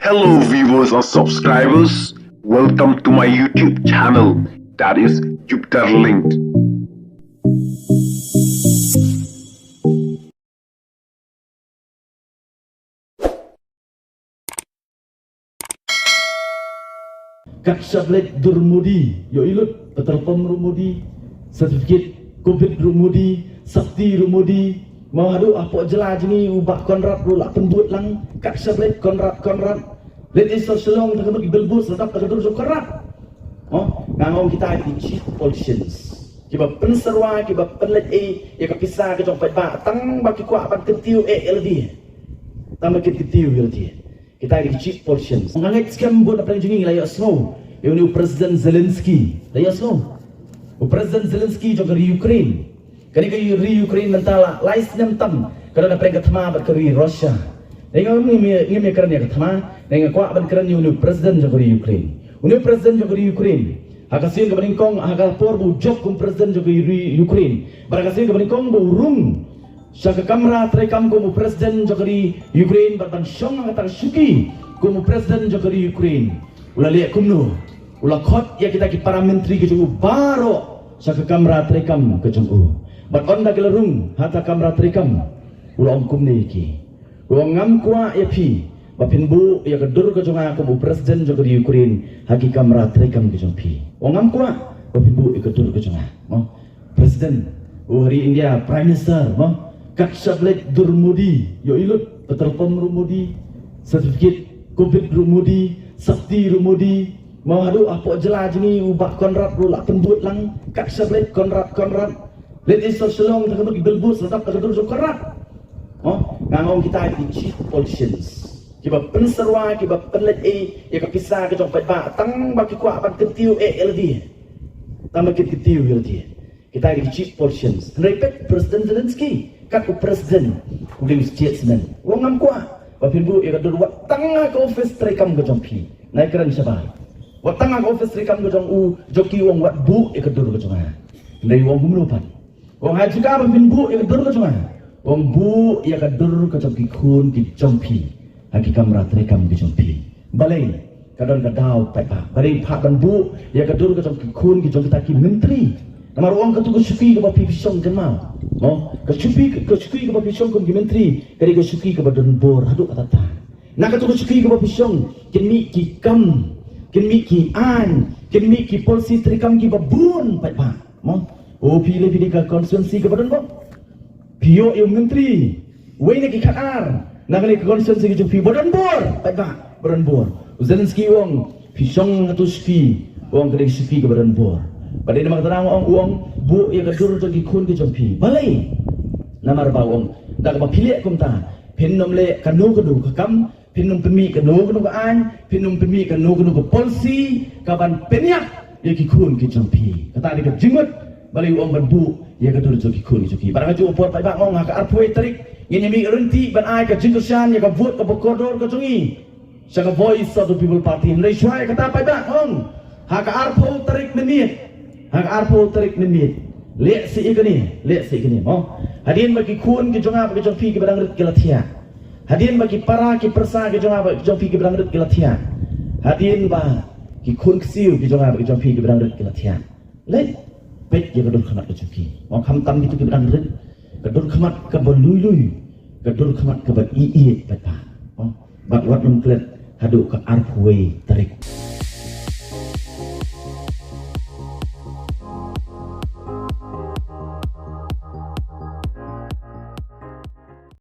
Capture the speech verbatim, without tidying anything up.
Hello viewers and subscribers, welcome to my YouTube channel, that is Jupiter Linked. Kat shaplet dur Modi, ïoh i lut, petrol pump ruh Modi, certificate covid ruh Modi, sakti ruh Modi. Mo haduh hapoh jylla jong ngi u Bah Conrad ruh la pynbud lang, kat shaplet Conrad, Conrad. Leit i sor Shillong tang ka mut ki billboard, la dap da ka dur jong Conrad. Mo, nga ong kita ki chief politicians kiba pynsyrwa, kiba pynleit ei ïa ka pisa ka jong paidbah tang ba ki kwah ban kyntiew eh ïa lade. Tang ba ki kyntiew ïa lade. Kita ki chief politicians. Nga ngeit skhem bun na pdeng jong ngi la ïohsngew ïa une u President Zelensky. La ïohsngew? U President Zelensky jong ka ri Ukraine. Kane ka ri Ukraine mynta la lai snem tam ka don na pdeng ka thma bad ka ri Russia. Dei ngam, ngim ïa, ngim ïa kren ïa ka thma, dei nga kwah ban kren ïa une u President jong ka ri Ukraine. Une u President jong ka ri Ukraine, ha ka sien kaba nyngkong, ha ka por ba u jop kum President jong ka ri Ukraine, bad ha ka sien kaba nyngkong ba u rung sha ka kamra treikam kum u President jong ka ri Ukraine bad ban shong ha kata ka shuki kum u President jong ka ri Ukraine, u la leh kumno? U la khot ïa kita ki para myntri ka jong u baroh sha ka kamra treikam ka jong u. Bad ynda ki la rung ha kata ka kamra treikam, u la ong kumne ïa ki, u ong, ngam kwah ïa phi ba phin buh ïa ka dur ka jong nga kum u President jong ka ri Ukraine ha ki kamra treikam ka jong phi. U ong, ngam kwah ba phin buh ïa ka dur ka jong nga. Mo, President u ha ri India, Prime Minister, mo, kat shaplet dur Modi, ïoh i lut, petrol pump ruh Modi, certificate covid ruh Modi, sakti ruh Modi. Mo haduh hapoh jylla jong ngi u Bah Conrad ruh la pynbud lang, kat shaplet Conrad, Conrad. Leit i sor Shillong tang ka mut ki billboard, la dap da ka dur jong Conrad. Mo, nga ong kita ki chief politicians kiba pynsyrwa, kiba pynleit ei ïa ka pisa ka jong paidbah tang ba ki kwah ban kyntiew eh ïa lade. Tang ba ki kyntiew ïa lade. Kita ki chief politicians. Hynrei peit President Zelensky kat u President, u dei u statesman. U ong, ngam kwah ba phin buh ïa ka dur, wat tang ha ka office treikam ka jong phi. Nai kren shabar. Wat tang ha ka office treikam ka jong u, jong ki, u ong, wat buh ïa ka dur ka jong nga. Hynrei u ong kumno pat? U ong, ha jaka ba phin buh ïa ka dur ka jong nga, u ong, buh ïa ka dur ka jong ki khun ki jong phi ha ki kamra treikam ki jong phi. Balei? Ka don ka daw paidbah. Balei phah ban buh ïa ka dur ka jong ki khun ki jong kita ki myntri? Namar u ong, katu ka shuki kaba phi shong, kynmaw, mo, ka shuki, ka shuki kaba phi shong kum ki myntri ka dei ka shuki kaba don bor haduh katta. Na katu ka shuki kaba phi shong kin mih ki kam, kin mih ki aiñ, kin mih ki policy treikam kiba bun paidbah. Mo, o phi leh, phi dei ka constituency kaba don bor. Phi ïoh ïa u myntri uwei na ki khatar na kane ka constituency ka jong phi ba don bor, paidbah, ba don bor. U Zelensky u ong, phi shong ha tu shuki, u ong, ka dei shuki kaba don bor. Ba dei namar kata nga ong, u ong, buh ïa ka dur jong ki khun ki jong phi. Balei? Namar ba u ong, da kaba phi leh kumta, phin ym leh kano kano ka kam, phin ym pynmih kano kano ka aiñ, phin ym pynmih kano kano ka policy kaban pynïap ïa ki khun ki jong phi. Kata dei ka jingmut. Balei u ong ban buh ïa ka dur jong ki khun ki jong phi? Bad ha kajuh ka por, paidbah, nga ong, ha ka arphew wei tarik ngin ïa mih ryntih ban ai ka jingkyrshan ïa ka vote kaba kordor ka jong ngi sha ka Voice of the People Party. Hynrei shuwa ïa kata, paidbah, nga ong, ha ka arphew tarik mynmiet, ha ka arphew tarik mynmiet, leh seh ïa kane, leh seh ïa kane, mo. Hadien ba ki khun ki jong nga bad ki jong phi kiba dang rit ki la thiah, hadien ba ki para ki pyrsa ki jong nga bad ki jong phi kiba dang rit ki la thiah, hadien ba ki khun ksiew ki jong nga bad ki jong phi kiba dang rit ki la thiah, leh, peit ïa ka dur khmat ka jong ki, mo, khamtam kito kiba dang rit. Ka dur khmat kaba lui lui, ka dur khmat kaba ïeit, paidbah, mo. Bad wat nym klet haduh ka arphew wei tarik.